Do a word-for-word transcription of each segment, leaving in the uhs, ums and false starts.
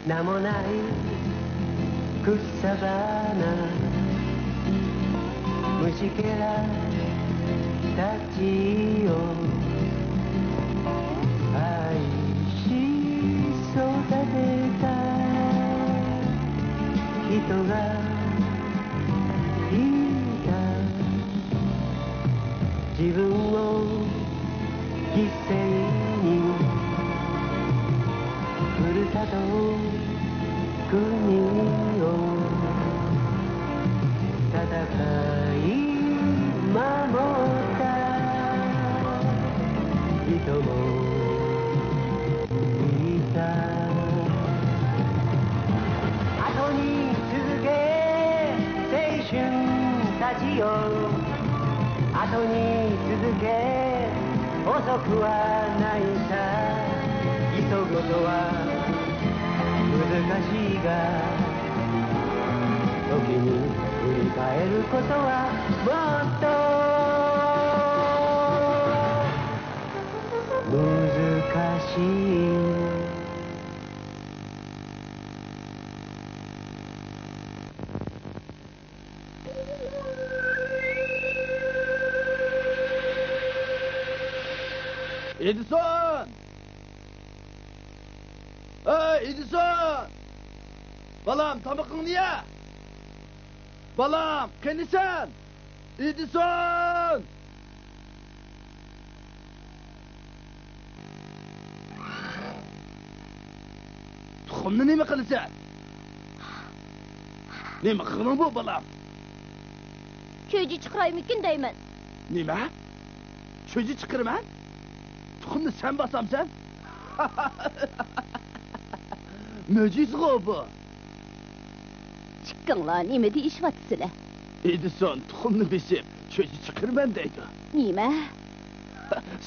名もない草花、虫けらたちよ、愛し育てた人がいた。自分を犠牲に、ふるさと国を戦い守った人もいた。後に続け、青春たちよ。後に続け、遅くはないさ。いそごとは難しいが、時に振り返ることはもっと難しい。ئېدىسون! ھەي، ئېدىسون! بالام، تامىقىڭنى يە! بالام، قېنى سەن؟ ئېدىسون! تۇخۇمنى نېمە قىلىسەن؟ نېمە قىلغىنىڭ بۇ، بالام؟ چۆجە چىقىرايمىكىن دەيمەن. نېمە؟ چۆجە چىقىرىمەن؟ تۇخۇمنى سەن باسامسەن؟ مۆجىزىغۇ بۇ. ئىككىڭلار نېمە دېيىشىۋاتىسىلەر؟ ئېدىسون تۇخۇمنى بېسىپ، چۆجە چىقىرىمەن دەيدۇ. نېمە؟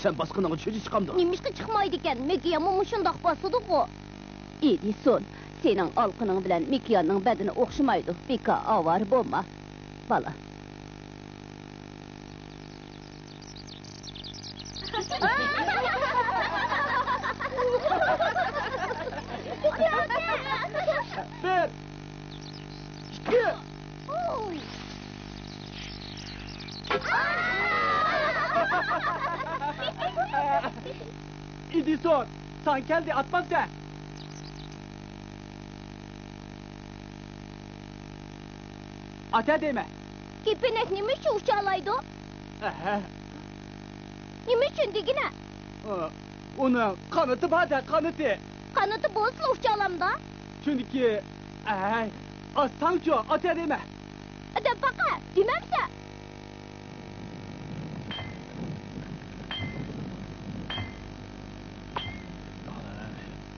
سەن باسقىنىڭغا چۆجە چىقامدۇ؟ نېمىشقا چىقمايدىكەن؟ مېكىيانمۇ مۇشۇنداق باسىدىغۇ. ئېدىسون، سېنىڭ ئالقىنىڭ بىلەن مېكىياننىڭ بەدىنى ئوخشىمايدۇ. بىكار ئاۋارە بولما، بالا. بىر، ئىككى. ئېدىسون، ساڭا كەلدى، ئاتمامسەن؟ ئاتە دەيمەن. كېپىنەك نېمە ئۈچۈن ئۇچالايدۇ؟ ئەھە. نېمە ئۈچۈن دېگىنە؟ ئۇنىڭ قانىتى بار-دە، قانىتى. قانىتى بولسىلا ئۇچالامدا؟ چۈنكى، ئەي، ئاز تاڭچۇ، ئاتە دەيمەن. دەپ باقە، دېمەمسە.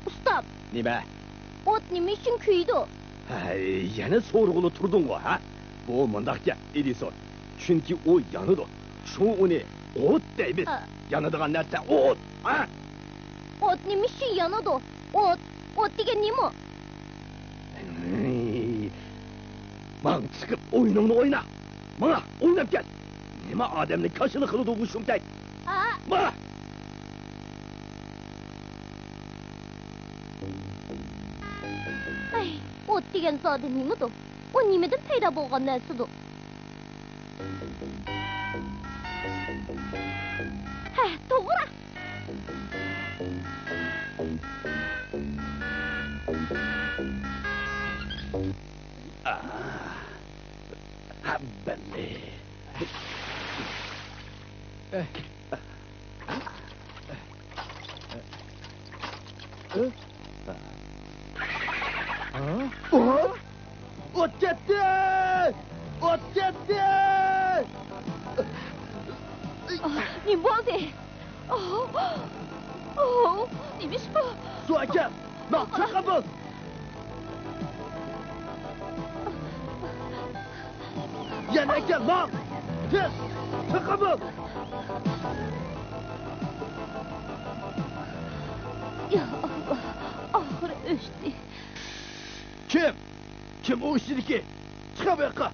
ئۇستام. نېمە؟ ئوت نېمە ئۈچۈن كۆيىدۇ؟ ھەي، يەنە سورىغىلى تۇردۇڭغۇ، ھە؟ بۇ مۇنداق گەپ، ئېدىسون. چۈنكى ئۇ يانىدۇ. شۇڭا ئۇنى ئوت دەيمىز. ھە. يانىدىغان نەرسە ئوت، ھە؟ ئوت نېمە ئۈچۈن يانىدۇ؟ ئوت، ئوت دېگەن نېمە؟ ماڭ، چىقىپ ئويۇنۇڭنى ئوينا. ماڭا، ئويناپ كەل. نېمە ئادەمنى كاشىلا قىلىدۇ بۇ شۇمتەك؟ ھە؟ ماڭا! ئەي، ئوت دېگەن زادى نېمىدۇ؟ ئۇ نېمىدىن پەيدا بولغان نەرسىدۇ؟ ھە، توغرا. ئاھ، بەللى. ئوت كەتتى! ئوت كەتتى! نېمە بولدى؟ نېمە ئىش بۇ؟ سۇ ئەكەل! ماڭ، چاققان بول! يەنە ئەكەل، ماڭ! تېز! چاققان بول! يا ئاللا، ئاخىرى ئۆچتى. كىم؟ كىم ئۇ ئىچىدىكى؟ چىقار بۇ ياققا!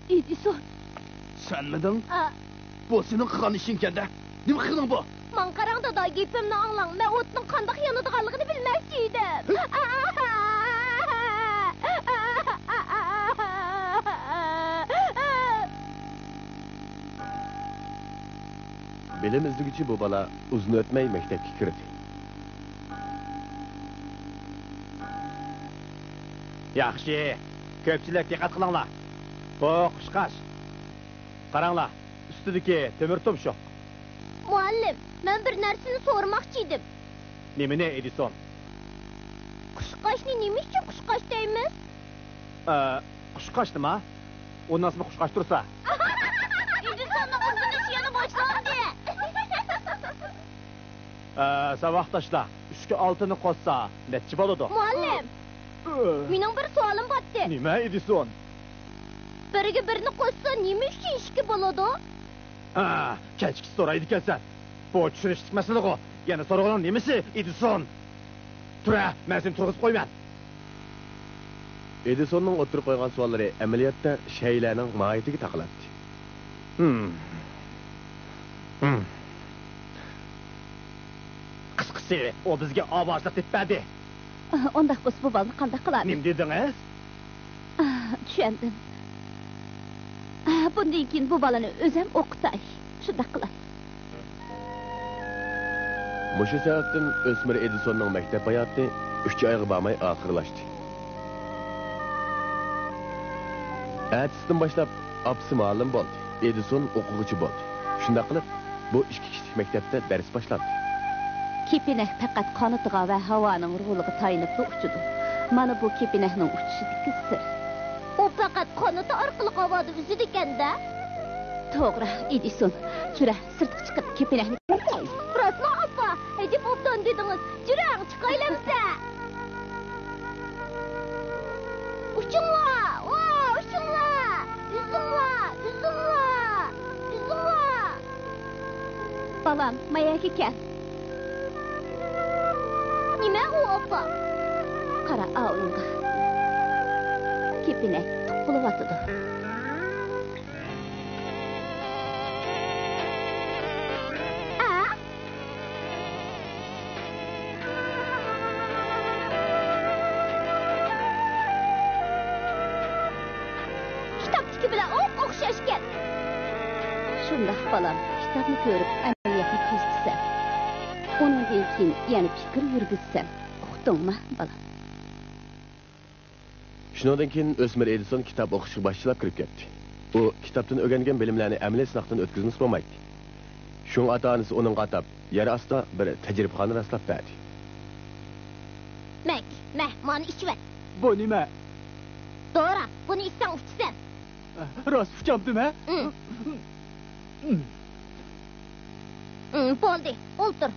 ئېدىسون. سەنمىدىڭ؟ ئا. بۇ سېنىڭ قىلغان ئىشىڭكەن-دە. نېمە قىلدىڭ بۇ؟ ماڭا قاراڭ، دادا، گېپىمنى ئاڭلاڭ. مەن ئوتنىڭ قانداق يانىدىغانلىقىنى بىلمەكچى ئىدىم. بىلىم ئىزدىگۈچى بۇ بالا ئۇزۇن ئۆتمەي مەكتەپكە كىردى. ياخشى، كۆپچىلىك دىققەت قىلىڭلار. بۇ قۇشقاچ. قاراڭلار، ئۈستىدىكى تۆمۈر تۇمشۇق. مۇئەللىم، مەن بىر نەرسىنى سورىماقچى ئىدىم. نېمىنى، ئېدىسون؟ قۇشقاچنى نېمە ئۈچۈن قۇشقاچ دەيمىز؟ ئە، قۇشقاچ نېمە؟ ئۇنىڭ ئىسمى قۇشقاچ تۇرسا. ئېدىسوننىڭ ئىزدىنىشى يەنە باشلاندى. ئە، ساۋاقداشلار، ئۈچكە ئالتىنى قوشسا نەچچە بولىدۇ؟ مۇئەللىم، ئە، مېنىڭ بىر سوئالىم بارتى. نېمە، ئېدىسون؟ بىرگە بىرنى قوشسا نېمە ئۈچۈن ئىككى بولىدۇ؟ ھە، كەچكىچە سورايدىكەنسەن. بۇ چۈشىنىشلىك مەسىلىغۇ. يەنە سورىغىنىڭ نېمىسى، ئېدىسون؟ تۇرە، مەن سېنى تۇرغۇزۇپ قويىمەن. ئېدىسوننىڭ ئوتتۇرىغا قويغان سوئاللىرى ئەمەلىيەتتە شەيلەنىڭ ماھىيىتىگە تاقىلاتتى. ھىم. ھىم. قىسقىسى، ئۇ بىزگە ئاۋارىچىلىق تېپىپ بەردى. ئۇنداق بولسا، بۇ بالىنى قانداق قىلارمىز؟ نېمە دېدىڭىز؟ ئاھ، چۈشەندىم. ئاھ، بۇندىن كېيىن بۇ بالىنى ئۆزۈم ئوقۇتاي. شۇنداق قىلاي. مۇشۇ سەۋەبتىن ئۆسمۈر ئېدىسوننىڭ مەكتەپ ھاياتى ئۈچ ئايغا بارماي ئاخىرلاشتى. ئەتىسىدىن باشلاپ ئاپىسى مۇئەللىم بولدى، ئېدىسون ئوقۇغۇچى بولدى. شۇنداق قىلىپ، بۇ ئىككى كىشىلىك مەكتەپتە دەرس باشلاندى. كېپىنەك پەقەت قانىتىغا ۋە ھاۋانىڭ روھىغا تايىنىپلا ئۇچىدۇ. مانا بۇ كېپىنەكنىڭ ئۇچۇشىدىكى سىر. ئۇ پەقەت قانىتى ئارقىلىق ھاۋادا ئۈزىدىكەن-دە. توغرا، ئېدىسون. جۈرە، سىرتقا چىقىپ كېپىنەكنى كۆرسەي. راستلا، ئاپا؟ ئەجەب ئوبدان دېدىڭىز. جۈرەڭ، چىقايلى ئەمسە. ئۇچۇڭلار! ۋاۋ، ئۇچۇڭلار! ئۈزۈڭلار! ئۈزۈڭلار! ئۈزۈڭلار! بالام، مايەگە كەل. نېمە ئۇ، ئاپا؟ قارا ئاۋۇڭغا. كېپىنەك توققۇلىۋاتىدۇ. ئە؟ كىتابتىكى بىلەن ئوپئوخشاشكەن. شۇنداق، بالام، كىتابنى كۆرۈپ ئەمەلىيەتنى كۆزىتىسەن. ئۇنىڭدىن كېيىن يەنە پىكىر يۈرگۈزىسەن. ئۇقتۇڭما، بالام؟ شۇنىڭدىن كېيىن ئۆسمۈر ئېدىسون كىتاب ئوقۇشقا باشلاپ كىرىپ كەتتى. ئۇ كىتابتىن ئۆگەنگەن بىلىملەرنى ئەمەلىي سىناقتىن ئۆتكۈزمىسە بولمايتتى. شۇڭا ئاتا-ئانىسى ئۇنىڭغا ئاتاپ، يەر ئاستىدا بىر تەجرىبىخانا راسلاپ بەردى. مەك، مە، مانى ئىچىۋەت. بۇ نېمە؟ دورا، بۇنى ئىچسەڭ ئۇچىسەن. راست ئۇچامتىم، ھە؟ ئىم. ئىم، بولدى، ئولتۇر.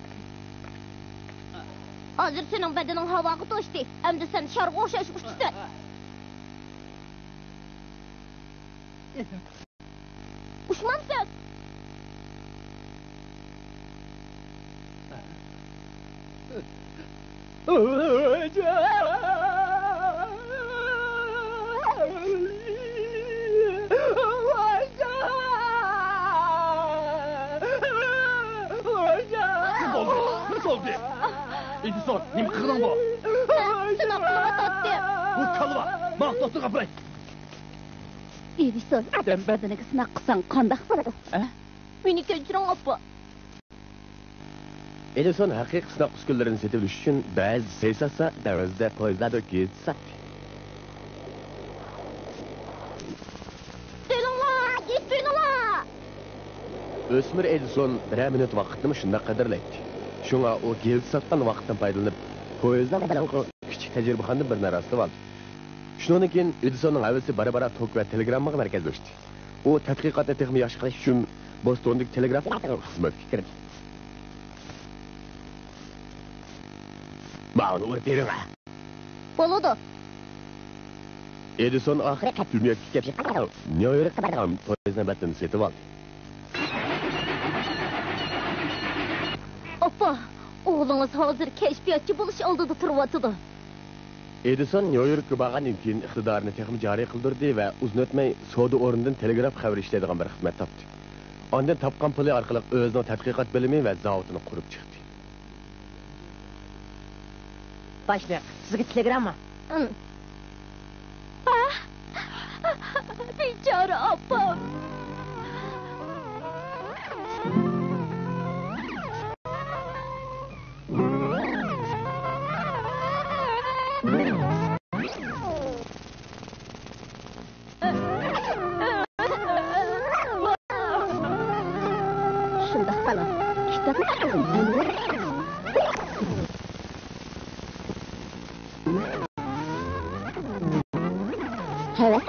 ھازىر سېنىڭ بەدىنىڭ ھاۋاغا توشتى. ئەمدى سەن شارغا ئوخشاش ئۇچىسەن. ئۇچمامسەن؟ نېمە بولدى؟ نېمە بولدى؟ ئېدىسون، نېمە قىلدىڭ بۇ؟ مەن سىناق قىلىۋاتاتتىم. بۇ كالۋا، ماڭا دوختۇرغا ئاپىراي. ئېدىسون، ئادەم بەدىنىگە سىناق قىلساڭ قانداق بولىدۇ؟ ھە؟ مېنى كەچۈرۈڭ، ئاپا. ئېدىسون ھەقىقىي سىناق ئۈسكۈنىلىرىنى سېتىۋېلىش ئۈچۈن بەزى سېساسا دەرۋازىدا پويىزلاردىن كېلىپ ساتتى. سېلىڭلار، گېپىنىلا! ئۆسمۈر ئېدىسون بىرەر مىنۇت ۋاقىتنىمۇ شۇنداق قەدىرلەيتتى. شۇڭا ئۇ گىلتە ساتقان ۋاقىتتىن پايدىلىنىپ، پويىزلار بىلەن كىچىك تەجرىبىخانىدا بىرنى راسلىۋالدى. شۇنىڭدىن كېيىن ئېدىسوننىڭ ھەۋىسى بارا-بارا توك ۋە تېلېگراممىغا مەركەزلەشتى. ئۇ تەتقىقاتنى تېخىمۇ ياخشى قىلىش ئۈچۈن بوستوندىكى تېلېگراف خىزمىتىگە كىردى. ماۋۇنى ئۇرۇپ بېرىڭە. بولىدۇ. ئېدىسون ئاخىرى قەتئىي نىيەتكە كەپ، نيۇ يوركقا بارىدىغان پويىز نۆۋەتلىرىنى سېتىۋالدى. ئاپا، ئوغلىڭىز ھازىر كەشپىياتچى بولۇش ئالدىدا تۇرۇۋاتىدۇ. ئېدىسون نيۇ يوركقا بارغاندىن كېيىن ئىقتىدارىنى تېخىمۇ جارى قىلدۇردى ۋە ئۇزۇن ئۆتمەي سودا ئورنىدىن تېلېگراف خەۋىرى ئىشلەيدىغان بىر خىزمەت تاپتى. ئاندىن تاپقان پۇلى ئارقىلىق ئۆزىنىڭ تەتقىقات بۆلۈمى ۋە زاۋۇتىنى قۇرۇپ چىقتى. باشلىق، سىزگە تېلېگرامما. بىچارە ئاپام. شۇنداق بالا، كىتابنى ئوقۇغىن. ھەۋەس.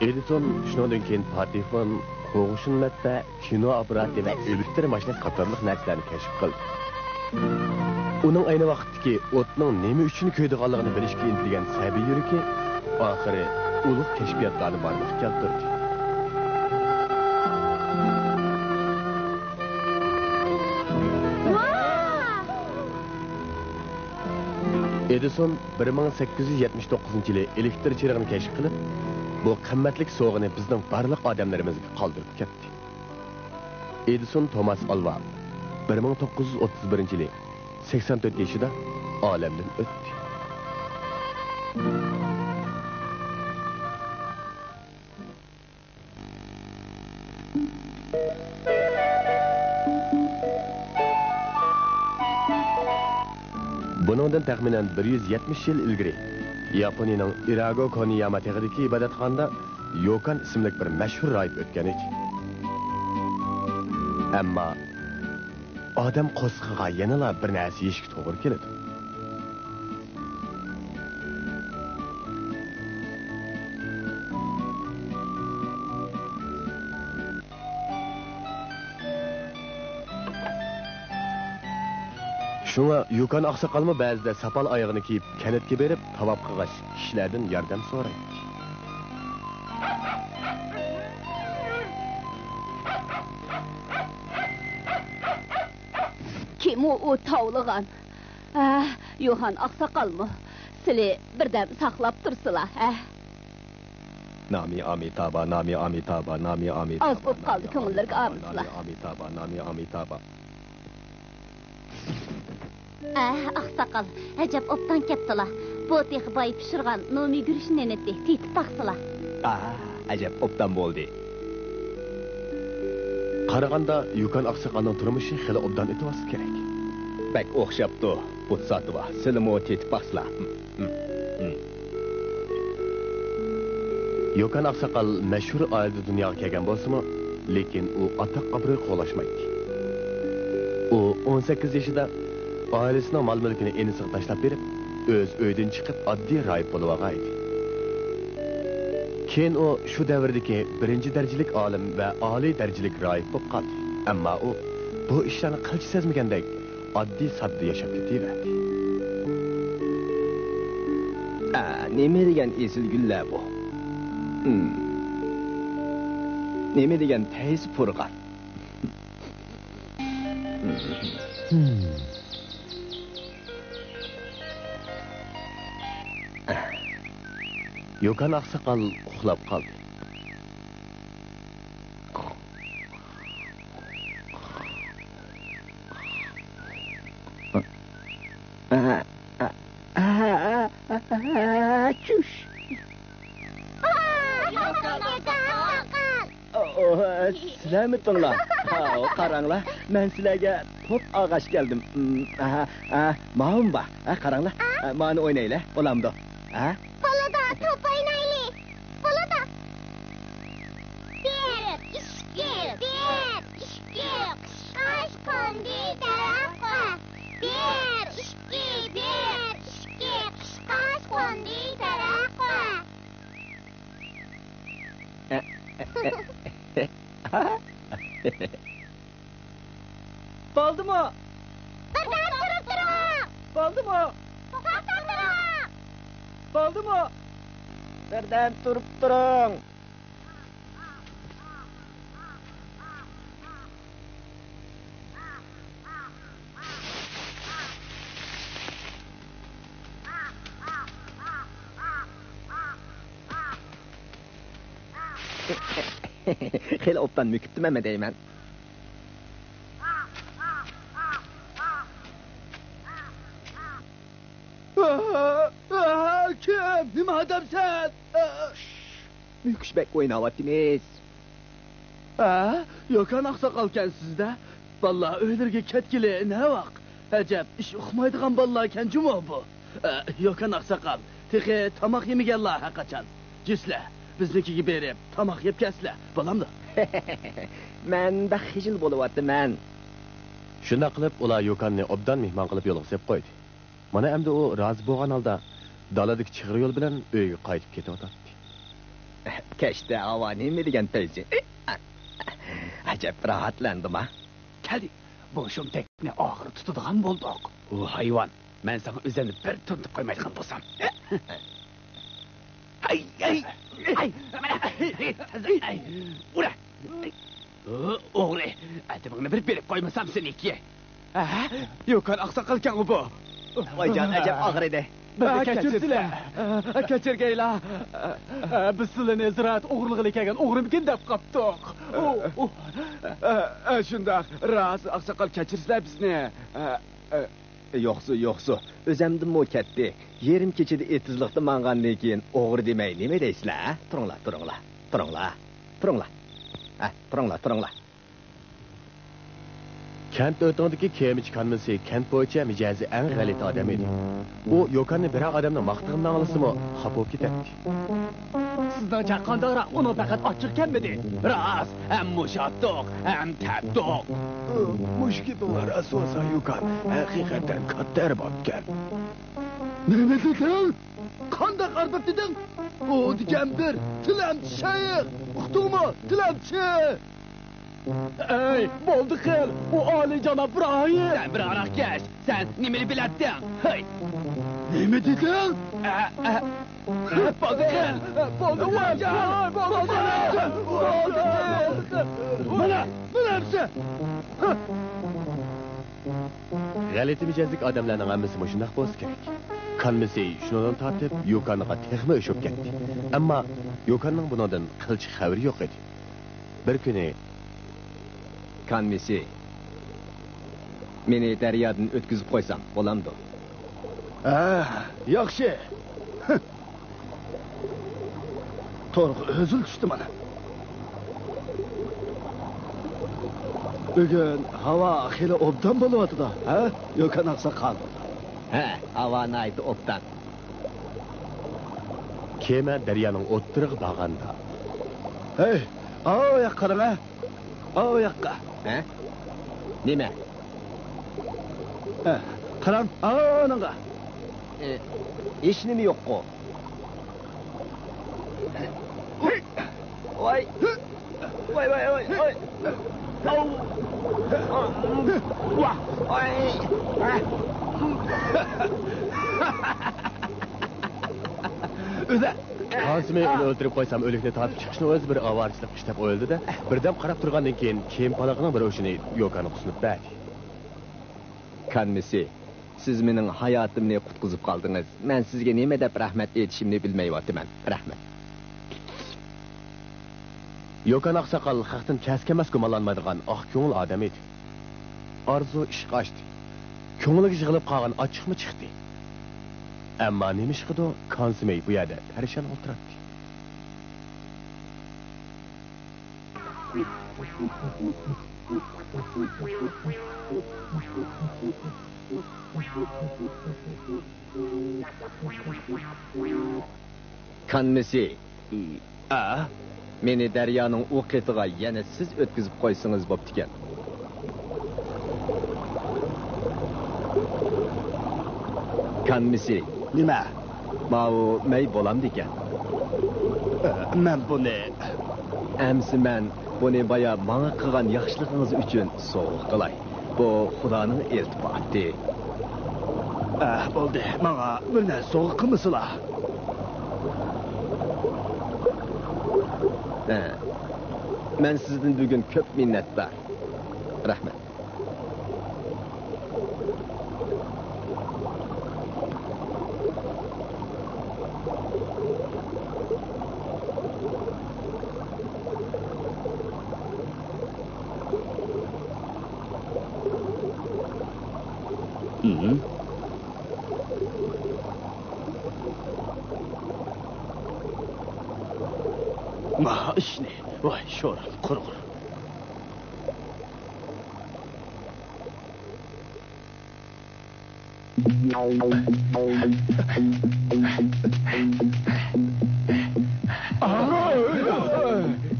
ئېدىسون شۇنىڭدىن كېيىن پاتېفون، قوغۇشۇن مەتبەئە، كىنو ئاپپاراتى ۋە ئېلېكتر ماشىنىسى قاتارلىق نەرسىلەرنى كەشىپ قىلدى. ئۇنىڭ ئەينى ۋاقىتتىكى ئوتنىڭ نېمە ئۈچۈن كۆيىدىغانلىقىنى بىلىشكە ئىنتىلگەن سەبىي يۈرىكى ئاخىرى ئۇلۇغ كەشپىياتلارنى بارلىققا كەلتۈردى. ئېدىسون بىر مىڭ سەككىز يۈز يەتمىش توققۇزىنچى يىلى ئېلېكتر چىرىغىنى كەشىپ قىلىپ، بۇ قىممەتلىك سوۋغىنى بىزنىڭ بارلىق ئادەملىرىمىزگە قالدۇرۇپ كەتتى. ئېدىسون توماس ئالۋا بىر مىڭ توققۇز يۈز ئوتتۇز بىرىنچى يىلى سەكسەن تۆت يېشىدا ئالەمدىن ئۆتتى. بۇنىڭدىن تەخمىنەن بىر يۈز يەتمىش يىل ئىلگىرى، ياپونىيىنىڭ ئىراگو كونىياما تېغىدىكى ئىبادەتخانىدا يوكان ئىسىملىك بىر مەشھۇر راھىب ئۆتكەن ئىدى. ئەمما ئادەم قورسىقىغا يەنىلا بىر نەرسە يېيىشكە توغرا كېلىدۇ. شۇڭا يۇكان ئاقساقالمۇ بەزىدە ساپال ئايىغىنى كىيىپ، كەنتكە بېرىپ، تاۋاپ قىلغاچ، كىشىلەردىن ياردەم سورايتتى. كىم ئۇ، ئۇ تاۋلىغان؟ ھە، يوھان ئاقساقالمۇ؟ سىلى بىردەم ساقلاپ تۇرسىلا، ھە؟ نامى ئامىتابا، نامى ئامىتابا، نامى ئامىتابا، ئاز بوپ قالدى، نامى كۆڭۈللىرىگە ئامىتابا، ئالمىسىلا. نامى ئامىتابا، نامى ئامىتابا. ئە، ئاقساقال، ئەجەب ئوبدان كەپتىلا. بۇ تېخى بايا پىشۇرغان نومى گۈرۈچنى نېنىتى، تېتىپ باقسىلا. ئا، ئەجەب ئوبدان بولدى. قارىغاندا، يۇكان ئاقساقالنىڭ تۇرمۇشى خېلى ئوبدان ئۆتۈۋاتسا كېرەك. بەك ئوخشاپتۇ، بۇتساتىۋا، سىلىمۇ تېتىپ باقسىلا. ھىم، ھىم، ھىم. يوكان ئاقساقال مەشھۇر ئائىلىدە دۇنياغا كەلگەن بولسىمۇ، لېكىن ئۇ ئاتاق-ئابرۇي قوغلاشمايتتى. ئۇ ئون سەككىز يېشىدا ئائىلىسىنىڭ مال-مۈلكىنى ئىنىسىغا تاشلاپ بېرىپ، ئۆز ئۆيىدىن چىقىپ، ئاددىي راھىب بولۇۋالغان ئىدى. كېيىن ئۇ شۇ دەۋردىكى بىرىنچى دەرىجىلىك ئالىم ۋە ئالىي دەرىجىلىك راھىب بولۇپ قالدى. ئەمما ئۇ بۇ ئىشلارنى قىلچە سەزمىگەندەك، ئاددىي ساددا ياشاپ كېتىۋەردى. ئە، نېمە دېگەن ئېسىل گۈللەر بۇ؟ ھىم. نېمە دېگەن پەيزى پۇرغان. ھىم. يوكان ئاقساقال ئۇخلاپ قالدى. چۈش. ئوھ، سىلەرمىتىڭلار؟ ھاۋ، قاراڭلار، مەن سىلەرگە توپ ئالغاچ كەلدىم. ھە، ھە، ماۋۇمۇ بار. ھە، قاراڭلار. ھە، مانى ئوينايلى، بولامدۇ؟ ھە؟ بولىدۇ، توپ ئوينايلى. بولىدۇ. بىر، ئىككى، بىر، ئىككى، قىشقاچ قوندى دەرەخكە. بىر، ئىككى، بىر، ئىككى، قىشقاچ قوندى دەرەخكە. بولدىمۇ؟ بىردەم تۇرۇپ تۇرۇڭ! بولدىمۇ؟ توختاپ تۇرۇڭ! بولدىمۇ؟ بىردەم تۇرۇپ تۇرۇڭ! خېلى ئوبدان مۆكۈپتىمەنمۇ دەيمەن. ئاھ، ئاھ، كىم؟ نېمە ئادەمسەن؟ ئاھ. مۆكۈش بەك ئويناۋاتىمىز. ھە؟ يوكان ئاقساقالكەن سىزدە؟ بالىلار ئۆيلىرىگە كەتكىلى نەۋاق؟ ئەجەب، ئىش ئۇقمايدىغان بالىلاركەن جۇمۇ بۇ. ئە، يوكان ئاقساقال، تېخى تاماق يېمىگەنلا ھەرقاچان. كېچىسىلە بىزنىڭكىگە بېرىپ تاماق يەپ كەلسىلە، بولامدۇ؟ مەن بەك خىجىل بولۇۋاتىمەن. شۇنداق قىلىپ، ئۇلار يوكاننى ئوبدان مېھمان قىلىپ يولغا سېلىپ قويدى. مانا ئەمدى ئۇ رازى بولغان ھالدا دالىدىكى چىغىر يول بىلەن ئۆيىگە قايتىپ كېتىۋاتاتتى. كەچتە ھاۋا نېمە دېگەن پەيزى؟ ئەجەب راھەتلەندىما؟ كەلدى. بۇ شۇمتەكنى ئاخىرى تۇتىدىغان بولدۇق. ئۇ ھايۋان، مەن ساڭا ئۆزۈمنى بىر تونۇتۇپ قويمايدىغان بولسام. ھەي، ھەي، ھەي، مانا، ھەي، ئۇرە. ئوغرى، ئەدىپىڭنى بىر بېرىپ قويمىسام سېنىڭكى. ھە؟ يوكان ئاقساقالكەنغۇ بۇ. ۋايجان، ئەجەب ئاغرىدى. بىزنى كەچۈرسىلە. كەچۈرگەيلا. بىز سىلىنى زىرائەت ئوغرىلىغىلى كەلگەن ئوغرىمىكىن دەپ قاپتۇق. ئە، شۇنداق، راست، ئاقساقال، كەچۈرسىلە بىزنى. ئە، ئە. يوقسۇ، يوقسۇ، ئۆزەمدىنمۇ كەتتى. يېرىم كېچىدە ئېتىزلىقتا ماڭغاندىن كېيىن ئوغرى دېمەي نېمە دەيسىلە، ھە؟ تۇرۇڭلار، تۇرۇڭلار، تۇرۇڭلار، تۇرۇڭلار. ھە، تۇرۇڭلار، تۇرۇڭلار. كەنت ئۆتىڭىدىكى كېمىچى كانمىسى كەنت بويىچە مىجەزى ئەڭ غەلىتە ئادەم ئىدى. ئۇ يوكاننى بىرەر ئادەمنىڭ ماختىغىنىنى ئاڭلىسىمۇ خاپا بولۇپ كېتەتتى. سىزنىڭچە قانداقراق؟ ئۇنىڭ پەقەت ئاچچىقى كەممىدى. راست، ھەم ئۇششاقتۇق، ھەم تەپتۇق. مۇشۇ گېپىڭلار راست بولسا، يوكان ھەقىقەتەن كاتتا ئەربابكەن. نېمە دېدىڭ؟ قانداق ئەرباب دېدىڭ؟ ئۇ دېگەن بىر تىلەمچى شەيخ. ئۇقتۇڭمۇ؟ تىلەمچى! ئەي، بولدى قىل، ئۇ ئالىيجاناب راھىب! سەن بىر ئاراق كەچ، سەن نېمىنى بىلەتتىڭ؟ ھەي! نېمە دېدىڭ؟ ئە، ئە، بولدى قىل! بولدى، ۋاي، بولدى! بولدى! مانا، مانا ئەمسە! غەلىتە مىجەزلىك ئادەملەرنىڭ ھەممىسى مۇشۇنداق بولسا كېرەك. كانمىسى شۇنىڭدىن تارتىپ يوكانغا تېخىمۇ ئۆچ بولۇپ كەتتى. ئەمما يوكاننىڭ بۇنىڭدىن قىلچە خەۋىرى يوق ئىدى. بىر كۈنى، كانمىسى، مېنى دەريادىن ئۆتكۈزۈپ قويساڭ بولامدۇ؟ ھە، ياخشى. تورغا ئۆزۈل چۈشتى مانا. بۈگۈن ھاۋا خېلى ئوبدان بولۇۋاتىدۇ، ھە، يوكان ئاقساقال؟ ھە، ھاۋا ناھايىتى ئوبدان. كېمە دەريانىڭ ئوتتۇرىغا بارغاندا. ھەي، ئاۋۇ ياققا قاراڭ، ھە. ئاۋۇ ياققا. ھە؟ نېمە؟ ھە، قاراڭ، ئانىڭغا. ئى، ھېچنېمە يوققۇ. ۋاي. ۋاي، ۋاي، ۋاي، ۋاي. ئاۋۇ. ۋاھ. ۋاي. ئۆزە. كانسىمى ئۇنى ئۆلتۈرۈپ قويسام، ئۆلۈكنى تارتىپ چىقىشنىڭ ئۆزى بىر ئاۋارىچىلىق ئىش دەپ ئويلىدى-دە، بىردەم قاراپ تۇرغاندىن كېيىن، كېمە پالاقىنىڭ بىر ئۇچىنى يوكانغا سۇنۇپ بەردى. كانمىسى، سىز مېنىڭ ھاياتىمنى قۇتقۇزۇپ قالدىڭىز. مەن سىزگە نېمە دەپ رەھمەت ئېيتىشىمنى بىلمەيۋاتىمەن. رەھمەت. يوكان ئاقساقال خەقتىن كەس-كەمەس گۇمانلانمايدىغان ئاق كۆڭۈل ئادەم ئىدى. ئارزۇ ئىشقا ئاشتى. كۆڭلىگە يىغىلىپ قالغان ئاچچىقمۇ چىقتى. ئەمما نېمىشقىدۇر كانسىمەي بۇ يەردە پەرىشان ئولتۇراتتى. كانمىسى. ئا؟ مېنى دەريانىڭ ئۇ قېتىغا يەنە سىز ئۆتكۈزۈپ قويسىڭىز بوپتىكەن. كانمىسى. نېمە؟ ماۋۇ مەي بولامدىكەن؟ ئە، مەن بۇنى. ئەمسە مەن بۇنى بايا ماڭا قىلغان ياخشىلىقىڭىز ئۈچۈن سوۋغا قىلاي. بۇ خۇدانىڭ ئىلتىپاتى. ئە، بولدى، ماڭا بىر نەرسە سوۋغا قىلمىسىلا. ھە، مەن سىزدىن بۈگۈن كۆپ مىننەتدار. رەھمەت. ما ئىشنى، ۋاي شورام قۇرغۇر.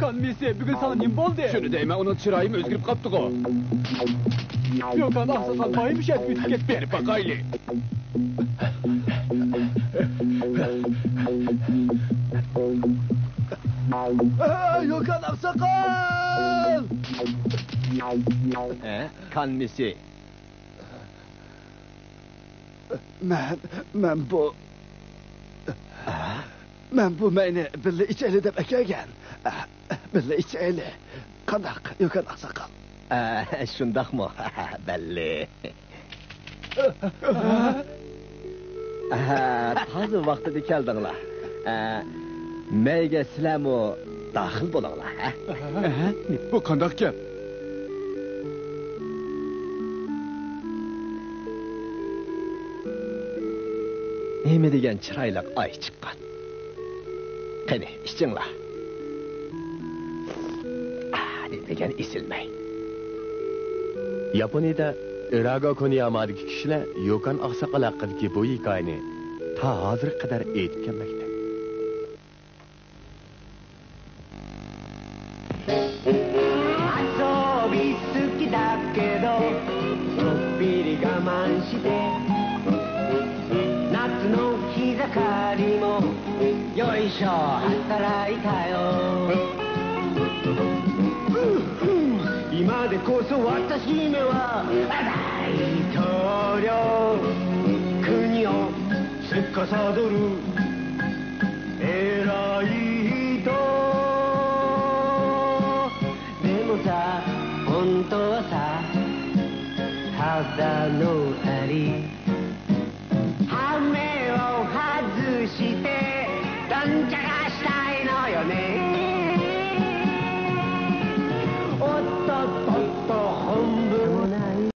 قانمىسى، بۈگۈن ساڭا نېمە بولدى؟ شۇنى دەيمەن، ئۇنىڭ چىرايىمۇ ئۆزگىرىپ قاپتىغۇ. يوكان ئاقساقال بايىمۇ شەرتكە ئۆتۈپ كەتتى. بېرىپ باقايلى. يوكان ئاقساقال! ھە؟ قانمىسى. مەن، مەن بۇ، مەن بۇ مەينى بىللە ئىچەيلى دەپ ئەكەلگەن. بىللە ئىچەيلى. قانداق، يوكان ئاقساقال؟ ئە، شۇنداقمۇ؟ بەللى. ئە، تازا ۋاقتىدا كەلدىڭلار. ئە، مەيگە سىلەرمۇ داخىل بولۇڭلار، ھە؟ ئەھە، بۇ قانداق گەپ؟ نېمە دېگەن چىرايلىق ئاي چىققان. قېنى، ئىچىڭلار. ئاھ، نېمە دېگەن ئېسىل مەي. ياپونىيەدە ئىراگا كونىيامادىكى كىشىلەر يوكان ئاقساقال ھەققىدىكى بۇ ھېكايىنى تا ھازىرغا قەدەر ئېيتىپ كەلمەكتە. 遊び好きだけど、ちょっぴり我慢して、夏の日盛りも、よいしょ、働いたよ。今でこそ私には大統領、国を司る偉い人。でもさ、本当はさ、ただのアリ。